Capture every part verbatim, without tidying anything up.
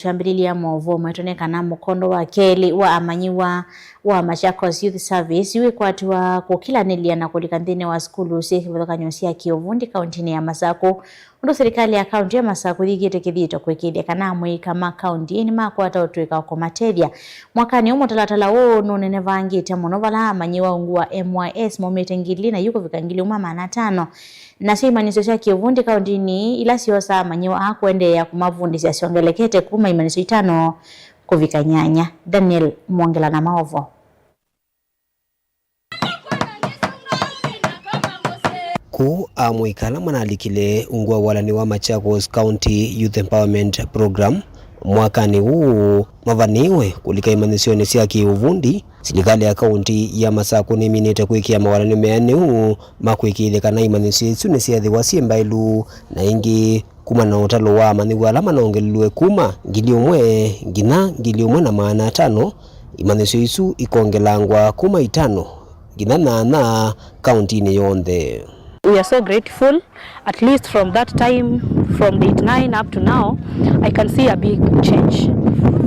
Twambĩlĩlya maũvoo maitũ nĩ kana mũkondo wa kelĩ wa amanyĩw'a wa Machakos Youth Service wĩkwatiwa kũkilanĩlya na kũlika nthĩnĩ wa sukulu syĩ kĩvathũkany'o sya kĩũvundi kauntinĩ ya Masakũ, ũndũ silikalĩ ya kaunti ya Masakũ yĩkĩte kĩthito kũĩkĩĩthya kana amũika ma kaunti ĩĩ nĩmakwata ũtũĩka wa kũmatethya. Mwakanĩ ũũ mũtalatala ũũ nũnenevangĩte mũno, vala amanyĩw'a ungu wa M Y S maumĩte ngili na yu kũvika ngili ũmwe maana atano. Nasyo imanyĩsyo sya kĩũvundi kauntinĩ ila syosaa amanyĩw'a aa kũendeea kũmavundĩsya syongelekete kuma imanyĩsyo itano kũvika nyanya. Daniel Mwongela na maũvoo. Kũu amũika ala manalikile ungu wa walani wa Machakos County Youth Empowerment Program mwakanĩ ũũ mavanĩĩwe kũlika imanyĩsyonĩ sya kĩũvundi. Silikalĩ ya kaunti ya Masakũ nĩminĩte kwĩkĩa mawalany'o meanĩu ma kũĩkĩĩthya kana imanyĩsyo isu nĩsyeethĩwa syĩ mbaĩlu, na ĩngĩ kumana na ũtalo wa amanyĩw'a ala manongelilwe kuma ngili ũmwe nginya ngili ũmwe na maana atano, imanyĩsyo isu ikongelangwa kuma itano nginya nyanya kauntinĩ yonthe. We are so grateful. At least from that time, from date nine up to now, I can see a big change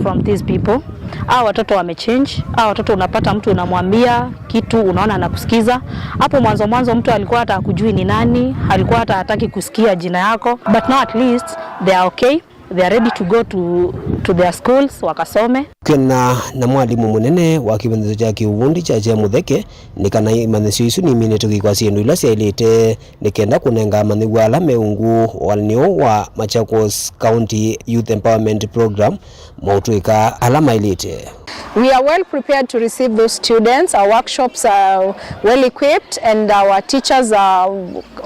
from these people. Hawa watoto wamechange. Hawa watoto unapata mtu unamwambia kitu, unaona anakusikiza. Hapo mwanzo mwanzo mtu alikuwa hata hakujui ni nani, alikuwa hata hataki kusikia jina yako. But now at least they are okay. They are ready to go to, to their schools, wakasome. Kwĩana na mwalimũ mũnene wa kĩmanyĩsyo kya kĩũvundi kya Kyemũtheke, nĩ kana imanyĩsyo isu niminĩte kwĩkwa syĩndũ ila syaĩlĩte nĩ kenda kũnenga amanyĩw'a ala me ungu wa walany'o wa Machakos County Youth Empowerment Program maũtũĩka ala maĩlĩte. We are well prepared to receive those students. Our workshops are well equipped and our teachers are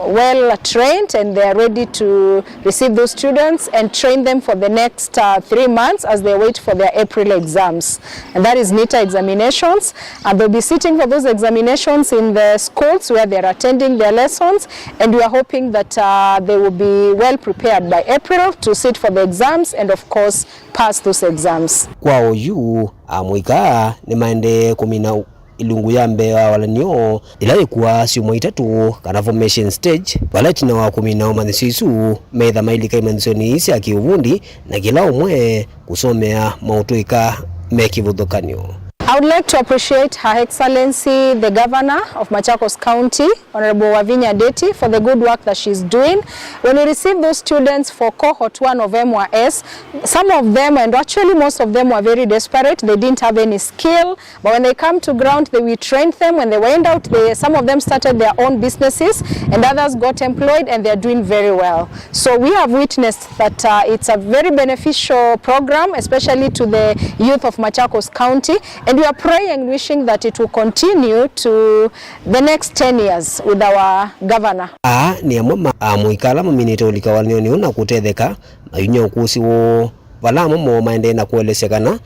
well trained and they are ready to receive those students and train them for the next, uh, three months as they wait for their April exams. And that is NITA examinations. And they'll be sitting for those examinations in the schools where they are attending their lessons. And we are hoping that, uh, they will be well prepared by April to sit for the exams and, of course, pass those exams. Kwa oyu, amũika nĩmaendee kũmina ilungu ya mbee wa walany'o, ĩla yĩkuaa syumwa itatũ, kana formation stage, vala ĩtina wa kũmina ũmanyĩsyo isu, meĩtha mailika imanyĩsyonĩ ii sya kĩũvundi, na kĩla ũmwe kũsomea maũtũĩka me kĩvathũkany'o. I would like to appreciate Her Excellency the Governor of Machakos County, Honorable Wavinya Ndeti, for the good work that she's doing. When we receive those students for cohort one of M Y S, some of them, and actually most of them, were very desperate. They didn't have any skill. But when they come to ground, they, we trained them. When they went out, they, some of them started their own businesses, and others got employed, and they're doing very well. So we have witnessed that, uh, it's a very beneficial program, especially to the youth of Machakos County, and we are praying, wishing that it will continue to the next ten years with our governor. Aa nĩ amwe ma amũika ala maminĩte ũlika walany'onĩ ũũ na kũtetheka, mayumya ũkũsĩ woo, vala amwe moo maendee na kũelesya kana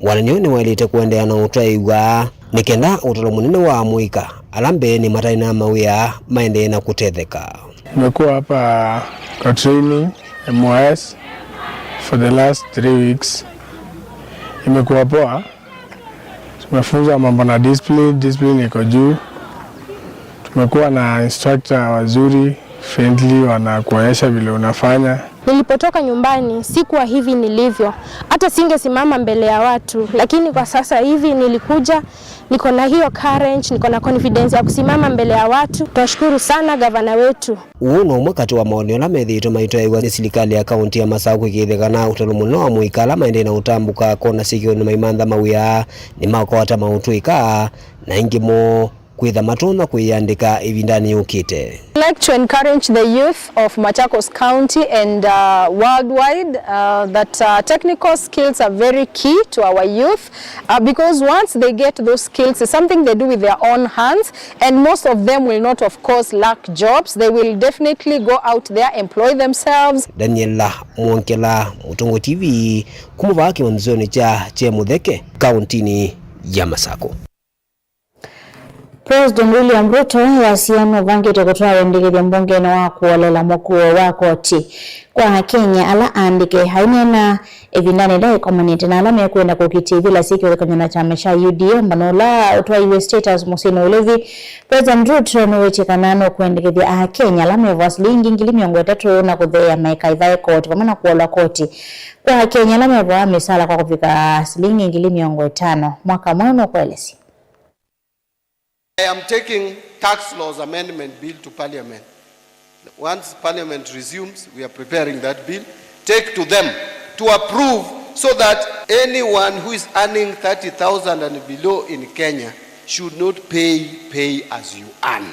walany'o nĩwaĩlĩte kũendeea na ũtwaĩw'a nĩ kenda ũtalo mũnene wa amũika ala mbeenĩ mataĩ na mawĩa maendee na kũtetheka. Tumekuwa hapa kwa training M Y S for the last three weeks. Imekuwa poa. Tumefunzwa mambo na discipline, discipline iko juu. Tumekuwa na instructor wazuri, friendly, wanakuonyesha vile unafanya. Nilipotoka nyumbani, sikuwa hivi nilivyo. Hata singesimama mbele ya watu, lakini kwa sasa hivi nilikuja, niko na hiyo courage, niko na confidence ya kusimama mbele ya watu. Tunashukuru sana gavana wetu. Ũũ no ũmwe katĩ wa maoni ala methĩĩtwe maitwaĩwa nĩ silikalĩ ya kaunti ya Masakũ kwĩkĩĩthya kana ũtalo mũnene wa amũika ala maendee na ũtambũka kona syĩkĩonĩ maimantha mawĩa nĩmakwata maũtũĩka, na aingĩ moo kwĩtha matonya kwĩyandĩka ĩvindanĩ yũkĩte. I'd like to encourage the youth of Machakos County and, uh, worldwide, uh, that, uh, technical skills are very key to our youth, uh, because once they get those skills, it's something they do with their own hands, and most of them will not, of course, lack jobs. They will definitely go out there, employ themselves. Daniela Mwongela, Mũtũngũ T V, kuma vaa kĩwanzonĩ kya Kyemũtheke, kauntinĩ ya Masakũ. President William Ruto easya nũvangĩte kũtwaa wendekethyo mbungenĩ wa kũolela mũkuo wa koti kwa Akenya ala aandĩke. Aineena ĩvindanĩ ĩla ĩkomanĩte na ala mekwenda kũkitĩa ivĩla syĩ kĩvathũkany'o na kyama kya U D A, mbano ũla ũtwaiwe State House mũsyĩnĩ wa Ulithi, President Ruto nĩwĩtye kana nũkwendekethya Akenya ala mevwa silingi ngili mĩongo ĩtatũ na kũtheea maikaĩvae koti vamwe na kũolwa koti kwa Akenya ala mevaa mĩsala kwa kũvika silingi ngili mĩongo ĩtano mwaka mweũ nũkũelesya. I am taking tax laws amendment bill to parliament. Once parliament resumes, we are preparing that bill. Take to them to approve so that anyone who is earning thirty thousand and below in Kenya should not pay pay as you earn.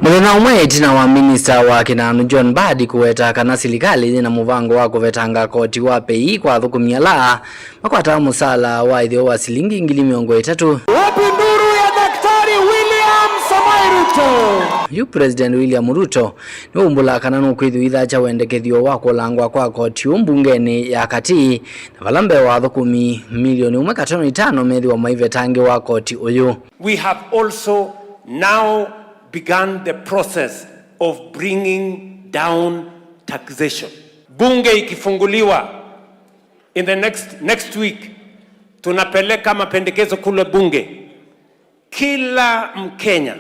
Mũthenya ũmwe ĩtina wa minista wa kĩnanu John Mbadi kũweta kana silikalĩ yĩna mũvango wa kũvetanga koti wa pay kwa athũkũmi ala makwataa mũsala wa ĩtheo wa silingi ngili mĩongo ĩtatũ. Wapi nduru ya Daktari William Samoei Ruto? Yu President William Ruto nĩwaumbũla kana nũkwĩthĩwa ĩtha kya wendekethyo wa kũlangwa kwa koti ũũ mbungenĩ ya katĩ, na vala mbee wa athũkũmi milioni ũmwe katono itano methĩwa maivetangĩwa koti ũyũ. We have also now begun the process of bringing down taxation. Bunge ikifunguliwa in the next, next week, tunapeleka mapendekezo kule bunge. Kila Mkenya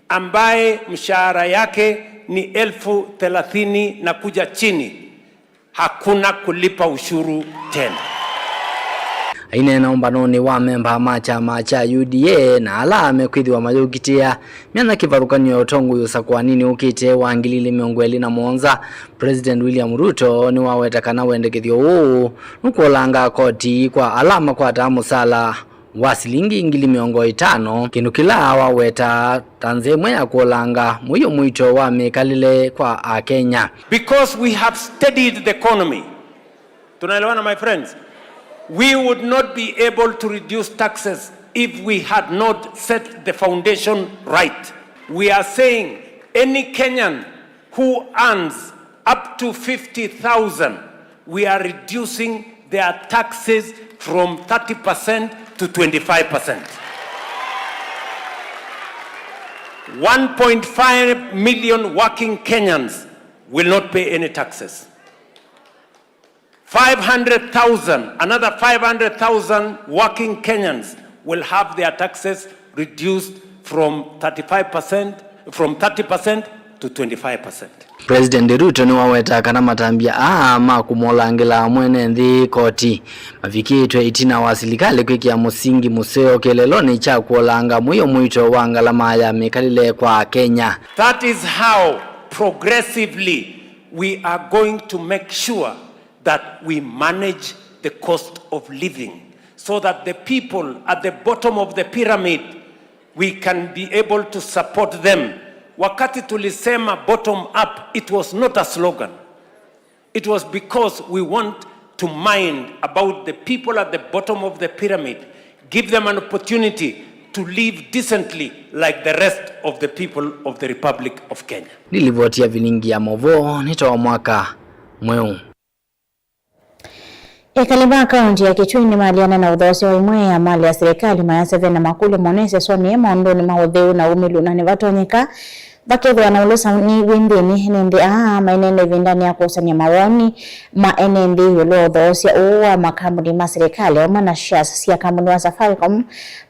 ambaye mshahara yake ni elfu thelathini na kuja chini, hakuna kulipa ushuru tena. Aineena ũmbanonĩ wa memba ma kyama kya U D A na ala mekwĩthĩwa mayũkitĩa myanya kĩvathũkany'o ya ũtongoi ũsakũanĩnĩ ũkĩte wa ngili ilĩ mĩongo ĩlĩ na mũonza, President William Ruto nĩwaweta kana wendekethyo ũũ nũkũlanga koti kwa ala makwataa mũsala wa silingi ngili mĩongo ĩtano, kĩndũ kĩla waweta ta nzĩa ĩmwe ya kũlanga mũio mũito wa mĩkalĩle kwa Akenya. Because we have steadied the economy. Tunaelewana, my friends? We would not be able to reduce taxes if we had not set the foundation right. We are saying any Kenyan who earns up to fifty thousand, we are reducing their taxes from thirty percent to twenty-five percent. One point five million working Kenyans will not pay any taxes. Five hundred thousand, another five hundred thousand working Kenyans will have their taxes reduced from thirty-five percent, from thirty percent to twenty-five percent. President Ruto nĩwaweta kana matambya aa ma kũmolangĩla mwene nthĩ koti mavikĩtwe ĩtina wa silikalĩ kwĩkĩa mũsingi mũseo kĩeleelonĩ kya kũolanga mũio mũito wa ngalama ya mĩkalĩle kwa Akenya. That is how progressively we are going to make sure that we manage the cost of living so that the people at the bottom of the pyramid, we can be able to support them. Wakati tulisema bottom up, it was not a slogan. It was because we want to mind about the people at the bottom of the pyramid, give them an opportunity to live decently like the rest of the people of the Republic of Kenya. Nĩ livoti ya vilingi ya movoo nĩ ta wa mwaka mweũ. Ekali ma kaunti ya Kitui nĩmaleana na ũthoosya wa imwe ya mali ya silikalĩ mayasya vena makũlyo monese sonie maũndũnĩ ma ũtheu na umĩlu na nĩvatonyeka vakethĩwa na ũlũsani wĩ nthĩnĩ. Ene nthĩ aa maineena ĩvindanĩ ya kũsany'a mawoni ma ene nthĩ ĩũlũ wa ũthoosya ũũ wa makambuni ma silikalĩ vamwe na shares sya kambuni wa Safaricom,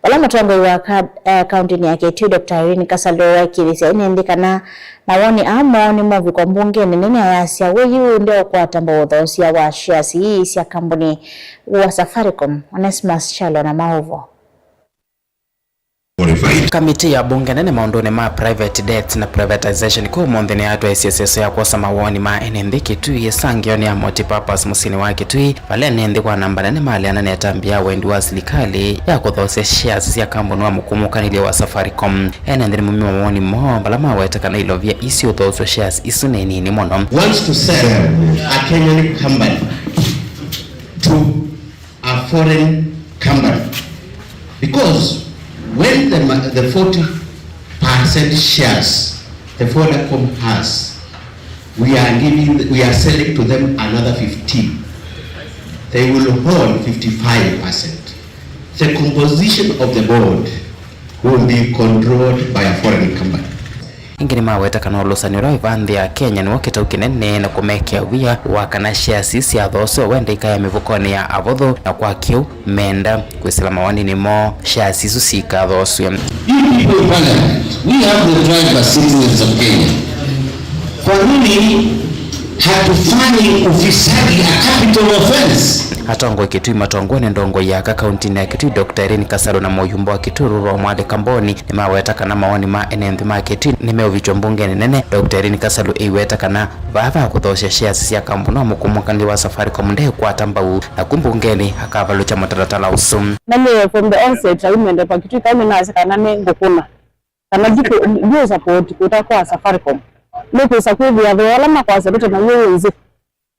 vala mũtongoi wa ka-, eh, kauntinĩ ya Kitui Doctor Irene Kasalu ekĩĩthya ene nthĩ kana mawoni aa moo nĩ movĩkwa mbungenĩ nene ayasya we yu ndeũkwata mbau ũthoosya wa shares ii sya kambuni wa Safaricom. Onesmus Kyalo na maũvoo. Kamiti ya mbunge nene maũndũnĩ ma private debt na privatization kũu ũmũnthĩ nĩyatwaĩsye ĩseso ya kwosa mawoni ma ene nthĩ Kitui ĩsangĩonĩ ya Multipurpose mũsyĩnĩ wa Kitui, vala ene nthĩ kwa namba nene maleana na ĩtambya ya wendi wa silikalĩ ya kũthoosya shares sya kambuni wa mũkũmũkanĩlye wa Safaricom. Ene nthĩ nĩmaumya mawoni moo vala maweta kana ilovia isu ũthoosya shares isu nĩ nini mũno. Wants to sell a Kenyan company to a foreign company. Because when the, ma- the forty percent shares the Vodacom has, we are giving, we are selling to them another fifteen. They will own fifty-five percent. The composition of the board will be controlled by a foreign company. Ĩngĩ nĩmaweta kana ũlũsani ũla wĩ va nthĩ ya Kenya nĩw'o kĩtau kĩnene na kũmekĩa wia wa kana shares isu syathoosw'a wenda ikaya mĩvukonĩ ya avũthũ, na kwa kĩu menda kwĩsĩla mawonĩnĩ moo shares isu siikathoosw'e. You people in parliament, we have the driver citizens of Kenya. Kwa nini hatufanyi ufisadi a capital offense? Atongoi Kitui matongoew'e nĩ ndongoi ya aka kauntinĩ ya Kitui, Doctor Irene Kasalu, na mũyumba wa Kitui Rural Mwale Kamboni nĩmaweta kana mawoni ma ene nthĩ ma Kitui nĩmeũvikĩwa mbungenĩ nene, Doctor Irene Kasalu eiweta kana vaa va kũthoosya shares sya kambuni wa mũkũmũkanĩlya wa Safaricom ndekwata mbau, naku mbungenĩ akavalũkya mũtalatala ũsu. Na nĩ from the onset, I remember kwa Kitui County nasya kana nĩ ngũkũna. Kana ndiku-, ndiũ support kũta kwa Safaricom. Nũkwĩsa kwĩthĩa thooa ũla makwasya tũte naw'o wĩ nzĩ.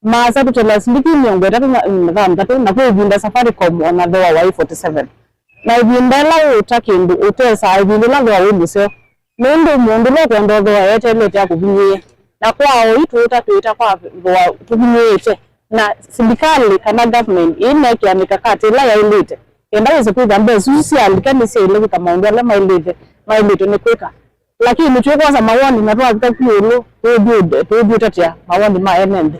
Maasa tũte la silingi mĩongo ĩtatũ na thanthatũ, na kwĩ ĩvinda Safaricom ona thooa waĩ forty seven. Na ĩvinda ĩla ũũta kĩndũ ũtesaa ĩvinda ĩla thooa wĩ mũseo. Nũndũ mũndũ ũla ũkwenda ũthooa eteelete akũvinyĩĩe. Na kwa oyu tũũta twĩta kwa thooa tũvinyĩĩte. Na silikalĩ kana government ĩinekĩa mikakati ĩla yaĩlĩte kenda wĩse kwĩthĩa mbesa isu syalika nĩsyaĩle kwĩka maũndũ ala maĩlĩte, maĩlĩtwe nĩ kwĩka. Lakini twĩkwosa mawoni na twavika ku ĩũlũ, tũũthiũtatĩa mawoni ma ene nthĩ.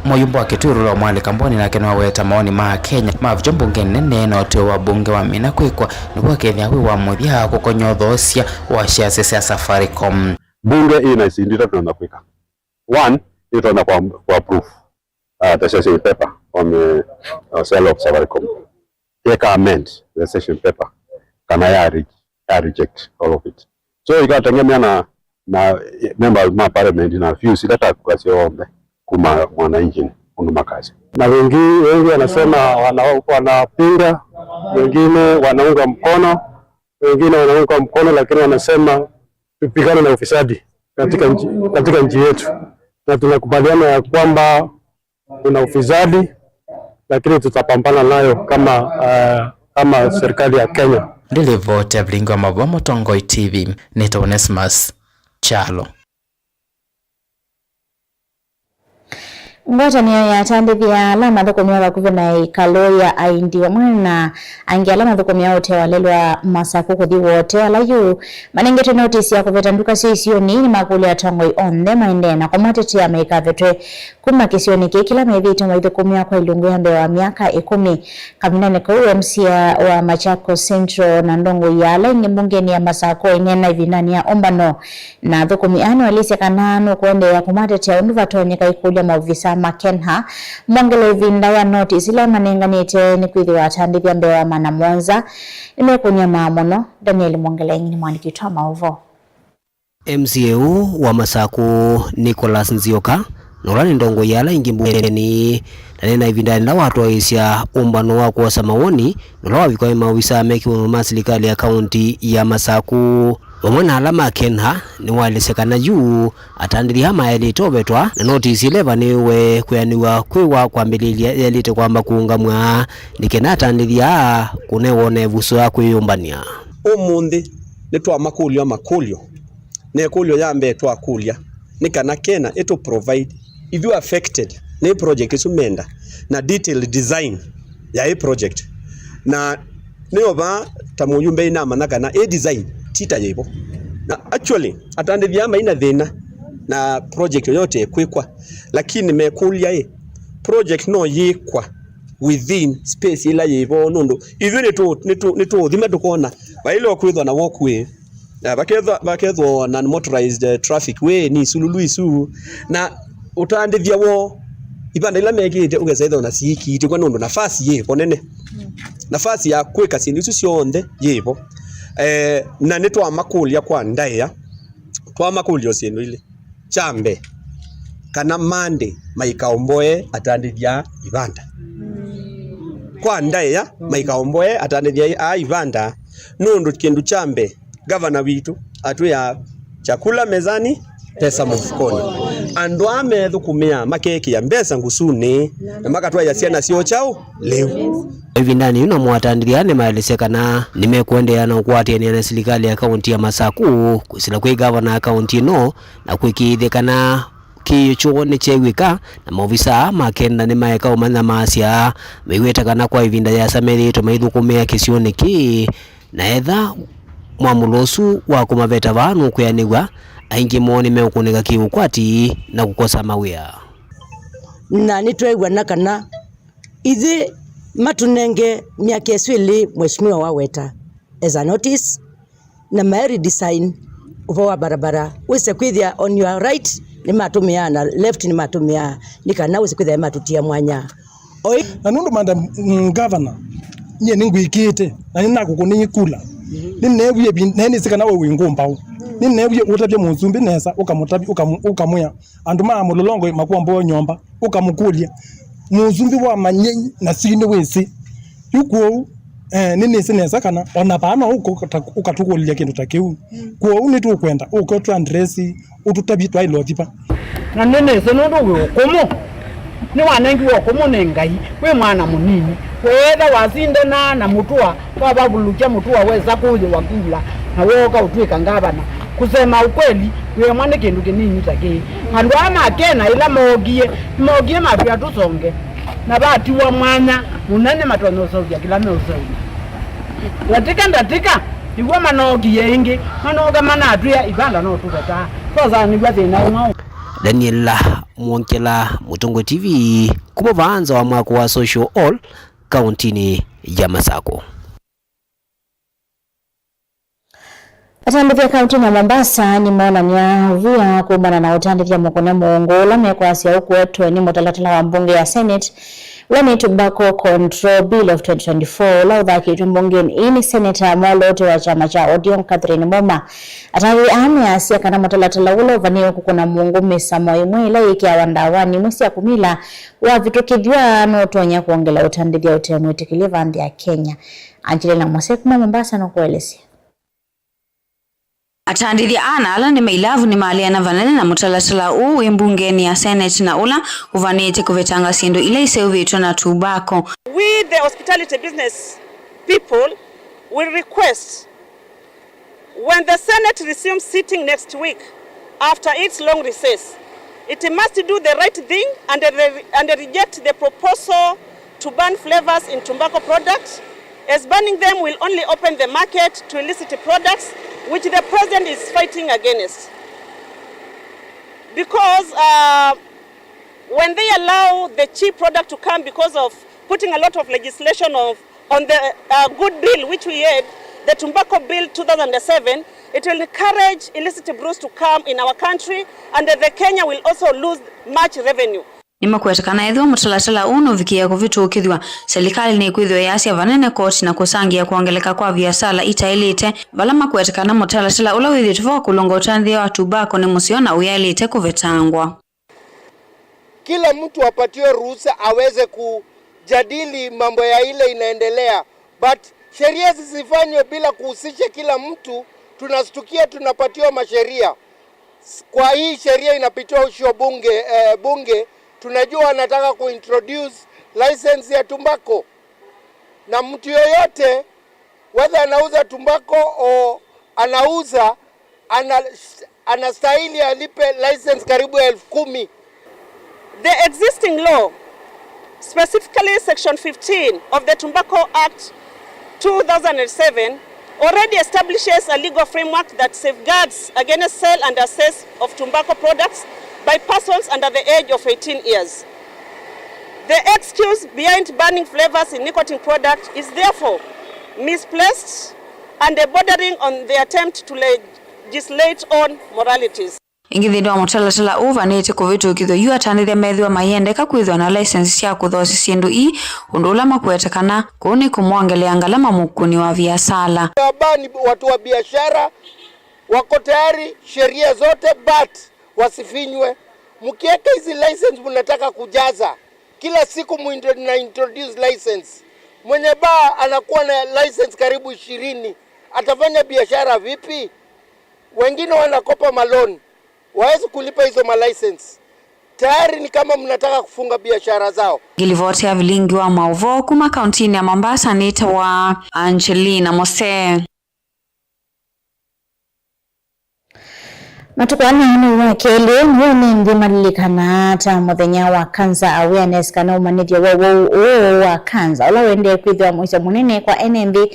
Mũyumba wa Kitui Rural Mwale Kamboni nake nĩwaweta mawoni ma Akenya mavikya mbungenĩ nene na ũteo wa mbunge wamina kwĩkwa nĩw'o akethĩa wĩ wa mũthya kũkony'a ũthoosya wa shares sya Safaricom. Mbunge ĩna isindu itatũ na kwĩka. One, ĩtonya kwa, kwa approve uh, the cessation paper on the uh, sale of Safaricom. Yeka amend the cessation paper kana ya, re- ya reject all of it. So ikategemea na, na members ma parliament na views ila takuka syonthe kuma mwananchi ũndũ makasya. Na wengi wengi wanasema wana, wanapinga, wengine wanaunga mkono, wengine wanaunga mkono, lakini wanasema tupigane na ufisadi katika nchi, katika nchi yetu, na tunakubaliana ya kwamba kuna ufisadi, lakini tutapambana nayo kama, uh, kama serikali ya Kenya. Ndilivoti ya vilingi wa mavua Mũtongoi T V, nĩtawa Onesmus Kyalo. Ngwatanĩo ya atandĩthya ala mathũkũmĩaa vakuvĩ na ĩkalũ ya aindi vamwe na angĩ ala mathũkũmĩaa ũtee wa lelũ wa Masakũ kũthi Wote, ala yu manengetwe notisi ya kũveta nduka sya isionĩ, nĩmakũlya atongoi onthe maendee na kũmatetea maikavetwe kuma kĩsionĩ kĩĩ kĩla methĩĩtwe maithũkũmĩa kwa ilungu ya mbee wa myaka ĩkũmi. Kavindanĩ kau, M C A wa Machakos Central na ndongoi ya ala ingĩ mbungenĩ ya Masakũ aineena ĩvindanĩ ya ũmbano na athũkũmi aa nĩwaelesya kana nũkũendeea kũmatetea ũndũ vatonyeka. Aikũlya maovisa ma KeNHA mongele ĩvinda ya notisi ĩla ĩmanenganĩte, nĩkwĩthĩwa atandĩthya mbee wa maana mũonza nĩmekũnyamaa mũno. Daniel Mwongele aingĩ nĩ mũandĩki witũ wa maũvoo. M C A ũũ wa Masakũ, Nicholas Nzioka, na ũla nĩ ndongoi ya ala ingĩ mbungenĩ, na nĩ na ĩvinda yenda watwaĩĩsya ũmbano wa kwosa mawoni, na ũla wavikwa nĩ maovisa me kĩũnũnĩ ma silikalĩ ya kaunti ya Masakũ. Vamwe na ala ma KeNHA, nĩwaelesya kana yu atandĩthya aa mayaĩlĩte ũvetwa, na notisi ĩla ĩvanĩĩwe kwĩanĩw'a kwĩwa kwambĩlĩlya yaĩlĩte kwamba kũũngamw'a, nĩ kenda atandĩthya aa kũnewa ũneevu sũa kwĩyũmbanĩa. Ũmũnthĩ nĩtwamakũlya makũlyo, na ĩkũlyo ya mbee twakũlya nĩ kana KeNHA ĩtũ provide ithyĩ affected nĩ project ĩsu menda na detailed design ya ĩ project. Na nĩyo vaa ta mũyumbe inamanya kana ĩ design ti ta yĩvo. Na actually, atandĩthya aa maina thĩna na project yoyote ĩkwĩkwa, lakini mekũlya ĩ, project no yĩkwa within space ĩla yĩvo, nũndũ ithyĩ nĩtũ- nĩtũ- nĩtũũthima tũkona vaĩle kwĩthwa na walkway, na vakethwa, vakethwa na motorized, eh, traffic way nĩ isululu isu, na ũtandĩthya woo, ivanda ila mekĩĩte ũkesa ĩthwa na siĩkĩĩtĩkwa nũndũ nafasi yĩvo nene. Nafasi ya kwĩka syĩndũ isu syonthe yĩvo. Eh, na nĩtwamakũlya kwa ndaĩa, twamakũlya o syĩndũ ilĩ. Kya mbee, kana Monday maikaomboe atandĩthya ivanda. Kwa ndaĩa, maikaomboe atandĩthya aa ivanda, nũndũ kĩndũ kya mbee, gavana witũ atwĩaa, "Chakula mezani, pesa mfukoni." Andũ aa methũkũmĩaa, makekĩa mbesa ngusunĩ, na makatwaĩa syana syoo kyaũ lĩu. Ĩvindanĩ yĩu namo atandĩthya nĩmaelesya kana nĩmekũendeea na ũkwatĩanĩa na silikalĩ ya kaunti ya Masakũ, kwĩsĩla kwĩ gavana wa kaunti ĩno, na kũĩkĩĩthya kana kĩĩo kyoo nĩkyeew'ĩka, na maovisa aa ma KeNHA nĩmaeka ũmanyamaasya, maiweta kana kwa ĩvinda yĩasa methĩĩtwe maithũkũmĩa kĩsionĩ kĩĩ, na etha mwamũlo ũsu wa kũmaveta vaa nũkwĩanĩw'a, aingĩ moo nĩmeũkũnĩka kĩ-ũkwati na kũkosa mawĩa. Na nĩtweew'ana kana ithyĩ matũnenge myaka ĩsu ĩlĩ Mheshimiwa waweta as a notice, na ma redesign ũvoo wa barabara, wĩse kwĩthĩa on your right nĩmatũmĩaa na left nĩmatũmĩaa, nĩ kana wĩse kwĩthĩa matũtia mwanya. Oi. Na nũndũ madam, mm, governor, nyie nĩngwĩkĩĩte na nĩnakũkũnĩie kula. Nĩneewie vi-, na nĩsĩ kana we wĩ ngũmbaũ. Nĩneewie ũtavya mũsumbĩ nesa, ũkamũtavya, ũkamũ-, ũkamwĩa, andũ ma Mũlolongo makwomboa nyũmba, ũkamũkũlya, mũsumbĩ wa manyei na sini wĩsĩ. Yu kwoou, eh, nĩnĩsĩ nesa kana ona vaa no ũkũta-, ũkatũkũlya kĩndũ ta kĩu. Kwoou nĩtũkwenda ũke ũtũandresi, ũtũtavye twaĩle ũthi va. Na nĩnĩsĩ nũndũ wĩ ũkũmũ, nĩwanengiwe ũkũmũ nĩ Ngai, wĩ mwana mũnini. Weetha wasindana na mũtũa, wavavulũkya mũtũa wesa kũyĩwa kula, na wooka ũtw'ĩka ngavana. Kusema ukweli, wĩemwa nĩ kĩndũ kĩnini ta kĩĩ. Andũ aa ma Kena ĩla mookie, nĩmookie matwĩa tũsonge, na vatiwa mwanya mũnene matonya ũseũvya kĩla meũseũvya. Ndatika ndatika, nĩw'o manookie ĩngĩ, manooka manatwĩa ivanda no tũvetaa. Twosanĩw'a thĩna ũmwe. Daniel Mwongela, Mũtongoi T V, kuma vaa nza wa mwako wa Social Hall, kauntinĩ ya Masako. Atandĩthya kauntinĩ ya Mombasa nĩmonany'a via kumana na ũtandĩthya mũkũne mũũngũ ũla mekwasya ũkwetwe nĩ mũtalatala wa mbunge ya Senate, ũla nĩ Tobacco Control Bill of twenty twenty-four, ũla ũthakĩtwe mbungenĩ ii nĩ seneta mwoloote wa kyama kya O D M Catherine Muma. Atandĩthya aa measya kana mũtalatala ũla ũvanĩĩwe kũkũna mũũngũ mĩsamo ĩmwe ĩla yĩkĩawa ndawanĩ imwe sya kũmila wavĩtũkĩthw'a nũtonya kwongela ũtandĩthya ũte mwĩtĩkĩlye va nthĩ ya Kenya. Angelina Mose kuma Mombasa nũkũelesya. Atandĩthya aa na ala nĩ mailavu nĩmaleana vanene na mũtalatala ũũ wĩ mbungenĩ ya Senate na ũla ũvanĩĩte kũvetanga syĩndũ ila iseũvĩtw'e na tũmbako. We, the hospitality business people, will request, when the Senate resumes sitting next week after its long recess, it must do the right thing and re-, and reject the proposal to ban flavors in tobacco products, as banning them will only open the market to illicit products, which the president is fighting against. Because, uh, when they allow the cheap product to come because of putting a lot of legislation of, on the, uh, good bill which we had, the Tobacco Bill two thousand seven, it will encourage illicit brews to come in our country, and the Kenya will also lose much revenue. Nĩmakwete kana ethĩwa mũtalatala ũũ nũvikĩĩa kũvĩtũkĩthw'a, silikalĩ nĩkwĩthĩwa yasya vanene koti na kũsangĩa kwongeleka kwa viasala itaĩlĩte, vala makwete kana mũtalatala ũla wĩthĩĩtwe vo wa kũlũnga ũtandĩthya wa tobacco nĩ mũseo na ũyaĩlĩte kũvetangwa. Kila mtu apatiwe ruhusa aweze kujadili mambo ya ile inaendelea, but sheria zisifanywe bila kuhusisha kila mtu. Tunastukia tunapatiwa masheria. Kwa hii sheria inapitishwa bunge, eh, bunge, tunajua wanataka kuintroduce license ya tobacco. Na mtu yoyote, whether anauza tobacco or anauza, ana-, anastahili alipe license karibu elfu kumi. The existing law, specifically Section fifteen of the Tobacco Act two thousand and seven, already establishes a legal framework that safeguards against sale and access of tobacco products by persons under the age of eighteen years. The excuse behind banning flavors in nicotine products is therefore misplaced and bordering on the attempt to legislate on moralities. Ĩngĩ, nthĩnĩ wa mũtalatala ũũ vanĩte kũvĩtũkĩthw'a yu atandĩthya methĩwa mayendeka kwĩthĩwa na license sya kũthoosya syĩndũ ii, ũndũ ũla makwete kana kũu nĩ kũmwongelea ngalama mũkũni wa viasala. Abani watu wa biashara wako tayari, sheria zote, but wasifinywe. Mkiweka hizi license mnataka kujaza, kila siku muintro-, na introduce license. Mwenye bar anakuwa na license karibu ishirini. Atafanya biashara vipi? Wengine wanakopa maloni, wawezi kulipa hizo malicense. Tayari ni kama mnataka kufunga biashara zao. Ngilivoti ya vilingi wa maũvoo kuma kauntinĩ ya Mombasa nĩtawa Angelina Mose. Matukũ ana nĩ wa kelĩ, nĩwe ene nthĩ malilikanaa ta mũthenya wa Cancer Awareness, kana ũmanyĩthyo wa ũwau ũũ wa cancer, ũla ũendee kwĩthĩwa mũisyo mũnene kwa ene nthĩ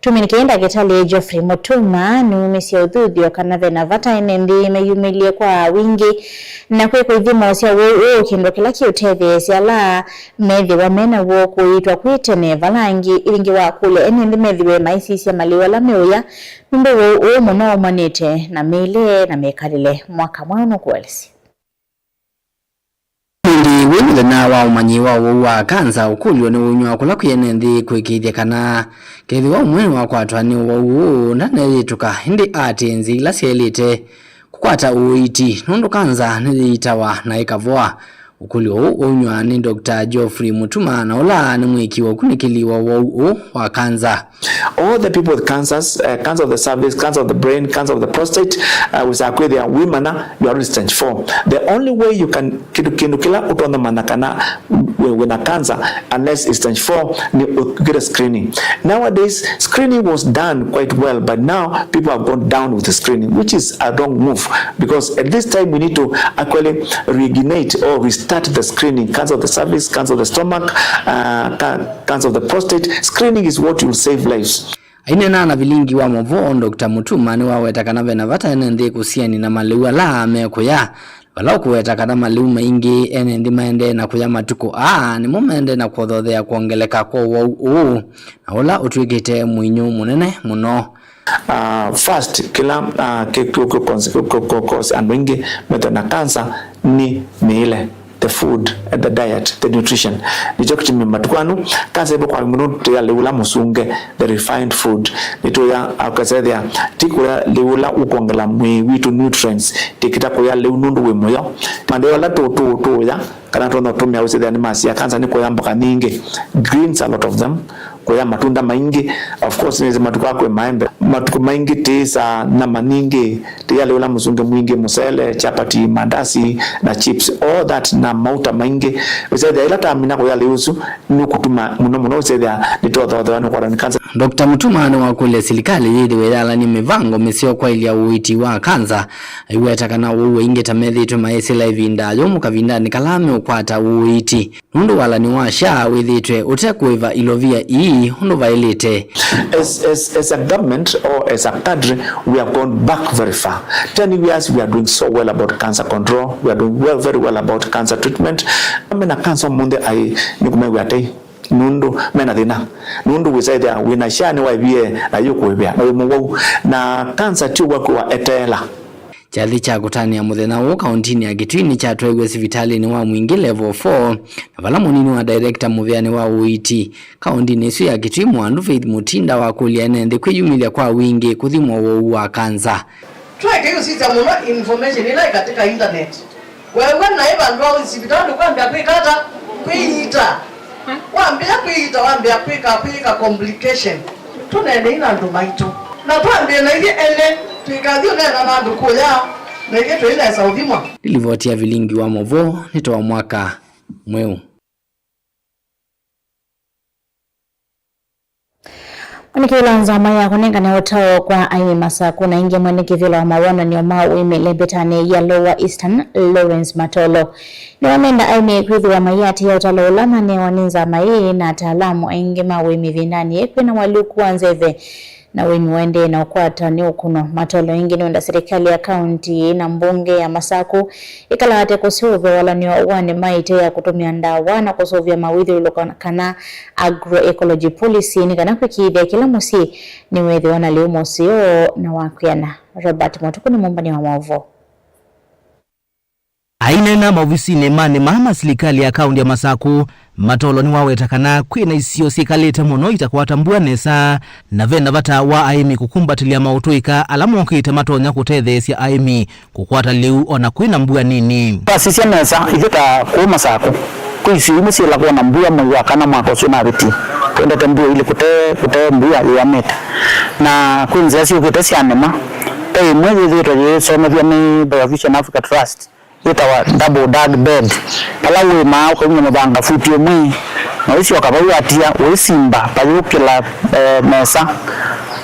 Tũmĩnĩkĩe ndakĩtalĩ Geoffrey Mutuma nĩwumisye ũthuthyo kana ve na vata ene nthĩ meyumĩlye kwa wingĩ na kwĩka ithimo sya ũwau ũũ, kĩndũ kĩla kĩũtetheesya ala methĩwa me naw'o kũiitwa kwĩ tene. Vala angĩ, ĩngĩ wakũlya ene nthĩ methĩwe maisisya malĩu ala meũya, nũndũ ũwau ũũ mũno ũmanĩte na mĩĩle na mĩkalĩle. Mwaka Mweũ nũkũelesya. Ĩndĩ wĩ mũthenya wa ũmanyi wa ũwau wa kanza, ũkũlyo nĩwaunywa kũla kwĩ ene nthĩ kũĩkĩĩthya kana kethĩwa ũmwe nĩwakwatwa nĩ ũwau ũũ, ndaneyĩtũka, ĩndĩ aatĩĩe nzĩa ila syaĩlĩte kũkwata ũiiti, nũndũ kanza nĩyĩitawa na ĩkavoa. Ũkũlyo ũũ waunywa nĩ Doctor Geoffrey Mutuma, na ũla nĩ mwĩki wa ũkunĩkĩli wa ũwau ũũ wa kanza. All the people with cancers, uh, cancer of the cervix, cancer of the brain, cancer of the prostate, uh, wĩsaa kwĩthĩa wĩ mana, you are already stage four. The only way you can, kĩndũ, kĩndũ kĩla ũtonya manya kana wĩ, wĩna cancer, unless it's stage four, nĩ ũkĩte screening. Nowadays, screening was done quite well, but now people have gone down with the screening, which is a wrong move, because at this time we need to actually reignite or restart the screening, cancer of the cervix, cancer of the stomach, uh, ca-, cancer of the prostate. Screening is what will save lives. Aineena na vilingi wa maũvoo, Doctor Mutuma nĩwaweta kana ve na vata ene nthĩ kũsiany'a na malĩu ala mekũya, vala ũkũweta kana malĩu maingĩ ene nthĩ maendee na kũya matukũ aa nĩmo maendee na kũthothea kwongeleka kwa ũwau ũũ, na ũla ũtw'ĩkĩte mũinyũ mũnene mũno. Uh, first, kĩla, uh, kĩ-, kĩ-, kĩ-, cause, kĩ-, kĩ-, kĩ-, cause andũ aingĩ methwe na cancer nĩ mĩĩle, the food and the diet, the nutrition. Nĩkyo kĩtumi matukũ aa cancer ĩvo kwa mũno tũya lĩu la mũsunge, the refined food. Nĩtũya, uh, ũkasethĩa ti kũya lĩu la ũkwongela mwĩĩ witũ nutrients, tĩkĩta kũya lĩu nũndũ wĩ mũyo. Malĩu ala tũ-, tũ-, tũũya, kana tũtonya ũtũmĩa ũsĩthĩa nĩmasia cancer nĩ kũya mboka nyingĩ, greens, a lot of them, kũya matunda maingĩ. Of course, nĩsĩ matukũ aa kwĩ maembe. Matukũ maingĩ tĩĩsaa nyama nyingĩ, tĩya lĩu la mũsunge mwingĩ, mũsele, chapati, mandasi, na chips, all that, na mauta maingĩ. Ũsĩthĩa ĩla twamina kũya lĩu ũsu, nũkũtuma mũno mũno ũsĩthĩa nĩtũthothewa nĩ kũkwatwa nĩ cancer. Doctor Mutuma nĩwakũlya silikalĩ yĩthĩwe yalany'a mĩvango mĩseo kwaĩlya ũiiti wa kanza, aiweta kana ũwau aingĩ ta methĩĩtwe mayĩsĩla ĩvinda yũmũ kavindanĩ kala meũkwata ũiiti, nũndũ walani wa SHA wĩthĩĩtwe ũte kũĩva ilovia ii ũndũ vaĩlĩte. As, as, as a government or as a cadre, we have gone back very far. Ten years, we are doing so well about cancer control. We are doing well, very well about cancer treatment. Mena cancer mũnthĩ aĩ nĩkũmew'a tei. Nũndũ mena thĩna. Nũndũ wĩsaĩthĩa wĩna SHA nĩwaĩvie na yũkũĩvĩa na wĩ mũwau. Na kanza ti ũw'o kwĩwa eteela. Kyathĩ kya kũtanĩa mũthenya ũũ kaũntinĩ ya Kitui nĩkyatwaiwe sivitalĩnĩ wa Mwingĩ Level four, na vala mũnini wa director mũvĩanĩ wa ũiiti kaũntinĩ ĩsu ya Kitui, Mwandu Faith Mutinda, wakũlya ene nthĩ kwĩyumĩlya kwa wingĩ kũthimwa ũwau wa kanza. Tũekei ũsisya mũno information ĩla ĩ katika internet. Weew'a naĩ vandũ va ũthi sivitalĩ kwambĩa kwĩka ata? Kwĩiita. Wambĩa kwĩiita, wambĩa kwĩka, kwĩka complication. Tũneenei na andũ maitũ. Na twambĩe na ithyĩ ene, tũikathi ũneena na andũ kũya, na ithyĩ tũinesa ũthimwa. Nĩ livoti ya vilingi wa maũvoo nĩ ta wa mwaka mweũ. Mwanĩkĩĩla nzama ya kũnengane ũtao kwa aĩmi Masaku na ĩngĩ, mwene kĩvĩla wa mawonany'o ma ũĩmĩle mbetanĩ ya Lower Eastern, Lawrence Matolo, nĩwamenda aĩmi kwĩthĩwa maiatĩĩa ũtalo ũla manewa nĩ nzama ĩĩ na ataalamu aingĩ ma ũĩmi ĩvindanĩ yĩĩ kwĩna ũalyũku wa nzeve na ũĩmi waendee na ũkwatwa nĩ ũkũno. Matolo ĩngĩ nĩwenda silikalĩ ya kaũnti na mbunge ya Masaku ĩkalate kũseũvya walany'o wa nĩma ĩte ya kũtũmĩa ndawa na kũseũvya mawĩthyũlũlũko kana agroecology policy nĩ kana kwĩkĩĩthya kĩla mũsyĩ nĩweethĩwa na lĩu mũseo na wa kwĩana. Robert Mũtukũ nĩ mũmbani wa maũvoo. Aineena maovisinĩ ma nĩma ma silikalĩ ya kaũnti ya Masaku, Matolo nĩwaweta kana kwĩ na isio syĩkalĩte mũno itakwata mbua nesa, na ve na vata wa aĩmi kũkumbatĩlya maũtũĩka ala mokĩte matonya kũtetheesya aĩmi kũkwata lĩu o na kwĩ na mbua nini. Twasisya nesa, ithyĩ ta kũũ Masaku, kwĩ isio imwe syĩlakwa na mbua mwei wa kana mwaka ũsu ũnavĩtie. Twendete mbua ilĩ kũte, kũte mbua yĩanĩte. Na kwĩ nzĩa syũkĩte sya nĩma. Ve ĩmwe yĩthĩĩtwe yĩsomethw'a nĩ Biovision Africa Trust, yĩtawa double dug bed, vala ũĩmaa ũkaumya mũthanga futi ũmwe, na ũisyoka vau watia, ũisimba vayũkĩla, eh, nesa,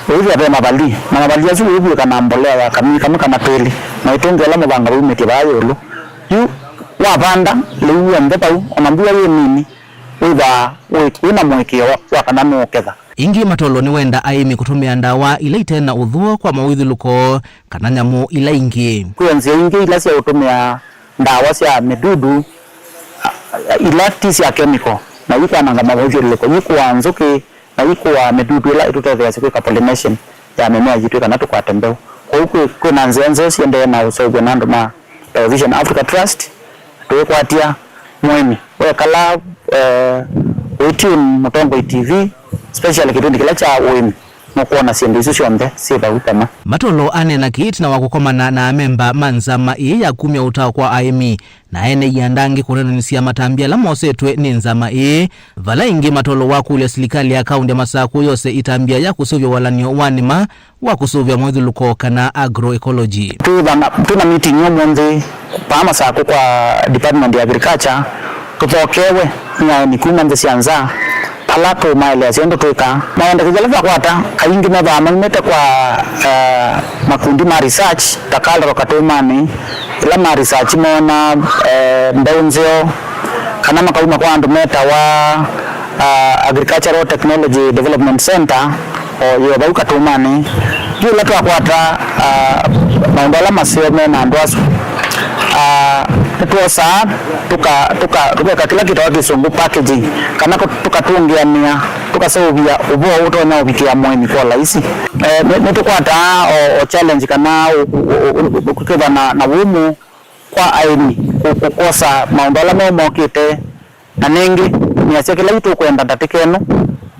ũithĩa ve mavali, na mavali asu ũivw'ĩka na mbolea ya kamii kamwe kana twĩlĩ, na ũitũngĩĩla mũthanga vaumĩtye vaa ĩũlũ. Yu wavanda lĩu w'onthe vau, ona mbua yĩ nini, wĩthĩawa wĩ, wĩ na mũĩkĩĩo wa, wa kana nũũketha. Ĩngĩ, Matolo nĩwenda aĩmi kũtũmĩa ndawa ila ite na ũthũo kwa mawĩthyũlũko kana nyamũ ila ingĩ. Kwĩ o nzĩa ingĩ ila sya ũtũmĩa ndawa sya mĩdudu, a, a, ila ti sya kemiko, na ikwananga mawĩthyũlũlũko, ikũaa nzũkĩ, na ikũaa mĩdudu ĩla ĩtũtetheeasya kwĩka pollination ya mĩmea yitũ kana tũkwate mbeũ. Kwoou kwĩ, kwĩ na nzĩa nzeo siendee na ũseũvyo na andũ ma Biovision Africa Trust, tũikwatya mũĩmi. Wekala, eh, ũitune Mũtongoi T V, especially kĩvĩndĩ kĩla kya ũĩmi, nũkwona syĩndũ isu syonthe syĩ vau vamwe. Matolo aneena kĩĩ ĩtina wa kũkomana na amemba ma nzama ĩĩ ya kumya ũtao kwa aĩmi na ene ianda angĩ kũneenanĩsya matambya ala mosetwe nĩ nzama ĩĩ, vala ĩngĩ Matolo wakũlya silikalĩ ya kaũntĩ ya Masakũ yose ĩtambya ya kũseũvya walany'o wa nĩma wa kũsũvĩa mwĩthyũlũko kana agroecology. Twĩ vana, twĩ na meeting ũmũnthĩ vaa Masakũ kwa Department ya Agriculture, tũthokewe nĩ aĩmi kuma nthĩ sya nza, ala tũũmaeleasya ũndũ twĩkaa. Maendekethyo ala twakwata kaingĩ methĩawa maumĩte kwa, eh, makundi ma research, ta Carol Katũmanĩ, ĩla ma research moona, eh, mbeũ nzeo, kana makauma kwa andũ metawa, ah, Agricultural Technology Development Center, o yĩ o vau Katũmanĩ. Yu ĩla twakwata, ah, maũndũ ala maseo me na andũ asu, ah, nĩtwosaa tũka-, tũka-, tũkeka kĩla kĩtawa kĩsũngũ packaging, kana kũ-, tũkatũngĩanĩa, tũkaseũvya ũvoo ũtonya ũvikĩa mũĩmi kwa laisi. Eh, nĩ-, nĩtũkwataa o, o challenge kana ũ-, ũ-, ũ-, ũ-, kwĩthwa na, na wũmũ kwa aĩmi kũ-, kũ-, kwosa maũndũ ala meũ mokĩte, na nĩngĩ nĩasya kĩla yu tũkwenda ndatĩka ĩno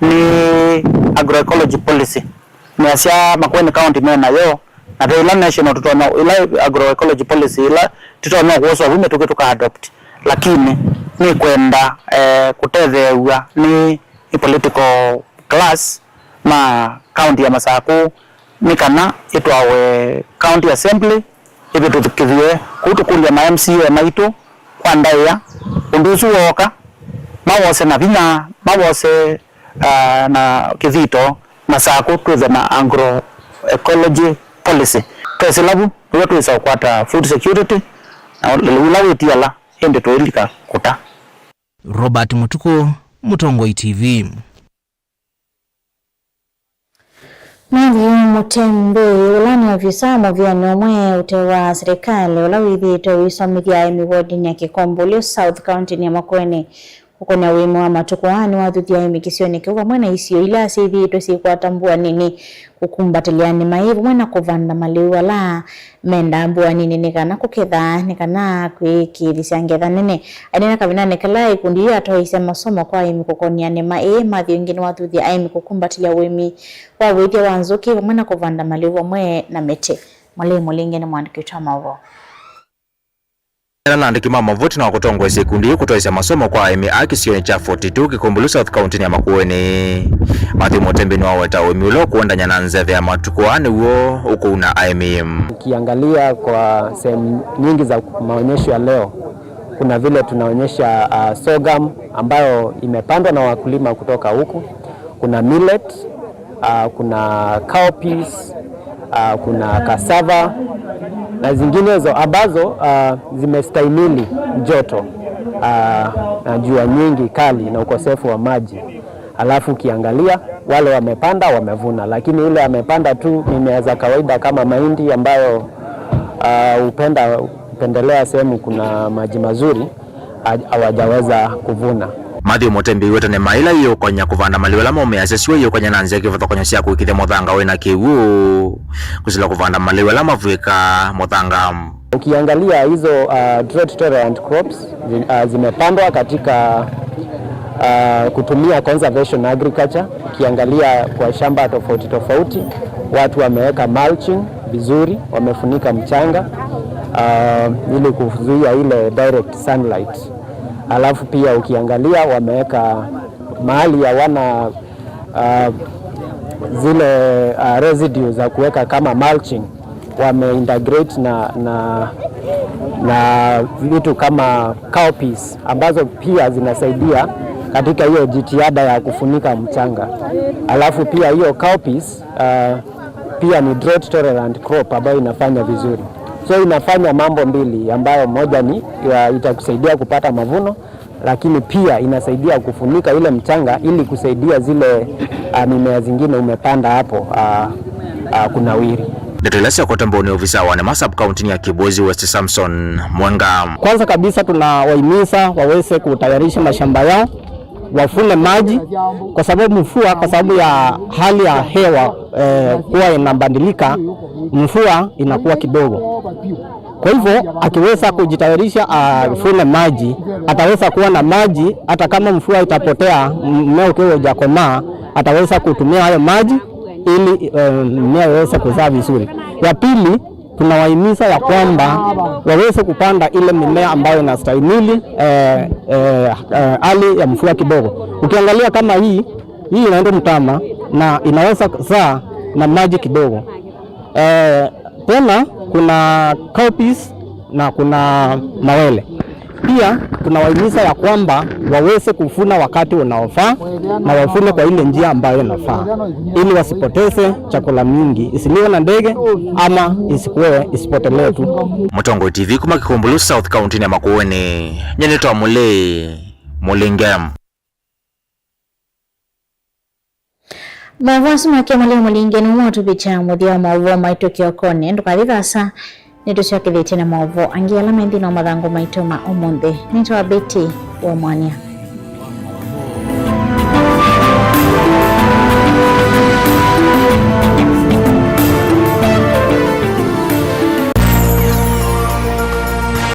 nĩ agroecology policy. Nĩasya Makueni County me nayo, na ve ĩla national tũtonya, ĩla agroecology policy ĩla tũtonya kwoswa vu mĩtũkĩ tũka adopt, lakini nĩkwenda, eh, kũtetheew'a nĩ, nĩ political class ma county ya Masakũ, nĩ kana ĩtwawe County Assembly, ĩvĩtũkĩthw'e kũu, tũkũlya ma M C A maitũ kwa ndaĩa, ũndũ ũsu wooka, mawose na vinya, mawose, ah, na kĩthito, Masakũ twĩthwe na agroecology policy. Twesĩla vu, nĩw'o twĩsa ũkwata food security, na lĩu ũla wĩtiala, ĩndĩ tũilika kũta. Robert Mũtukũ, Mũtongoi T V. Matthew Mũtembei, ũla nĩ ovisa mũvĩanĩ ũmwe ũte wa silikalĩ, ũla wĩthĩĩtwe ũisomethya aĩmi wodinĩ ya Kĩkombũlyo South, kaũntĩnĩ ya Makueni, ũkũnĩa ũĩmi wa matukũ aa, nĩwathuthie aĩmi kĩsionĩ kĩu vamwe na isio ila syĩthĩĩtwe syĩkwata mbua nini kũkumbatĩlya nĩma ĩĩ vamwe na kũvanda malĩu ala mendaa mbua nini nĩ kana kũketha, nĩ kana kwĩkĩĩthisya ngetha nene. Aineena kavindanĩ kala ikundi ii yatwaĩĩsya masomo kwa aĩmi kũkonea nĩma ĩĩ, Matthew ĩngĩ nĩwathuthie aĩmi kũkumbatĩlya ũĩmi wa ũĩthya wa nzũkĩ vamwe na kũvanda malĩu vamwe na mĩtĩ. Mũlei Mũlinge nĩ mũandĩki witũ wa maũvoo. Ena na andĩki ma maũvoo ĩtina wa kũtongoesya ikundi ii kũtwaĩĩsya masomo kwa aĩmi a kĩsionĩ kya forty two Kĩkombũlyo South, kaũntĩnĩ ya Makueni, Matthew Mũtembei nĩwaweta ũĩmi ũla ũkũendany'a na nzeve ya matukũ aa nĩw'o ũkũuna aĩmi. Ukiangalia kwa sehemu nyingi za maonyesho ya leo, kuna vile tunaonyesha, ah, sorghum ambayo imepandwa na wakulima kutoka huku, kuna millet, ah, kuna cowpeas, ah, kuna cassava na zinginezo ambazo, ah, zimestahimili joto, ah, na jua nyingi kali na ukosefu wa maji. Alafu ukiangalia, wale wamepanda, wamevuna, lakini yule amepanda tu mimea za kawaida kama mahindi ambayo, ah, hupenda, hupendelea sehemu kuna maji mazuri, ha-, hawajaweza kuvuna. Matthew Mũtembei wetane maĩ ila iũkony'a kũvanda malĩu ala maũmĩasya syũa iũkony'a na nzĩa kĩvathũkany'o sya kũĩkĩthya mũthanga wĩ na kĩw'ũ kũsila kũvanda malĩu ala mavw'ĩka mũthanga. Ukiangalia hizo, ah, drought tolerant crops, zi-, ah, zimepandwa katika, ah, kutumia conservation agriculture. Ukiangalia kwa shamba tofauti tofauti, watu wameweka mulching vizuri, wamefunika mchanga, ah, ili kuzuia ile direct sunlight. Alafu pia ukiangalia wameweka mahali hawana, ah, zile, ah, residue za kuweka kama mulching, wameintegrate na, na, na vitu kama cowpeas ambazo pia zinasaidia katika hiyo jitihada ya kufunika mchanga. Alafu pia hiyo cowpeas, ah, pia ni drought tolerant crop ambayo inafanya vizuri. So inafanya mambo mbili, ambayo moja ni ya, itakusaidia kupata mavuno, lakini pia inasaidia kufunika ile mchanga ili kusaidia zile, ah, mimea zingine umepanda hapo, ah, ah, kunawiri. Ndeto ila syakwata mbau nĩ ovisa wa NEMA sub-county ya Kibwezi West, Samson Mwenga. Kwanza kabisa, tunawahimiza waweze kutayarisha mashamba yao, wafune maji, kwa sababu mvua, kwa sababu ya hali ya hewa, eh, kuwa inabadilika, mvua inakuwa kidogo. Kwa hivyo, akiweza kujitayarisha afune maji, ataweza kuwa na maji, hata kama mvua itapotea, mmea ukiwa hujakomaa, ataweza kutumia hayo maji ili, eh, mmea iweze kuzaa vizuri. Ya pili, tunawahimiza ya kwamba waweze kupanda ile mimea ambayo inastahimili, eh, eh, eh, hali ya mvua kidogo. Ukiangalia kama hii, hii inaenda mtama na inaweza zaa na maji kidogo. Eh, tena kuna cowpeas na kuna mawele. Pia tunawahimiza ya kwamba waweze kuvuna wakati unaofaa na wavune kwa ile njia ambayo inafaa, ili wasipoteze chakula mingi, isiliwe na ndege ama isikuwe, isipotelee tu. Mũtongoi T V kuma Kĩkũmbũlũ South, kaũntĩnĩ ya Makueni, nyenetwa Mũlĩ Mũlinge. Maũvoo asu make Mũlĩ Mũlinge nĩmo maũtũvikya mũthya wa maũvoo maitũ kĩokonĩ. Ndũkathi vaasa, nĩtũsyokethĩtye na maũvoo angĩ ala me nthĩnĩ wa mathangũ maitũ ma ũmũnthĩ. Nĩtawa Betty wa Mwania.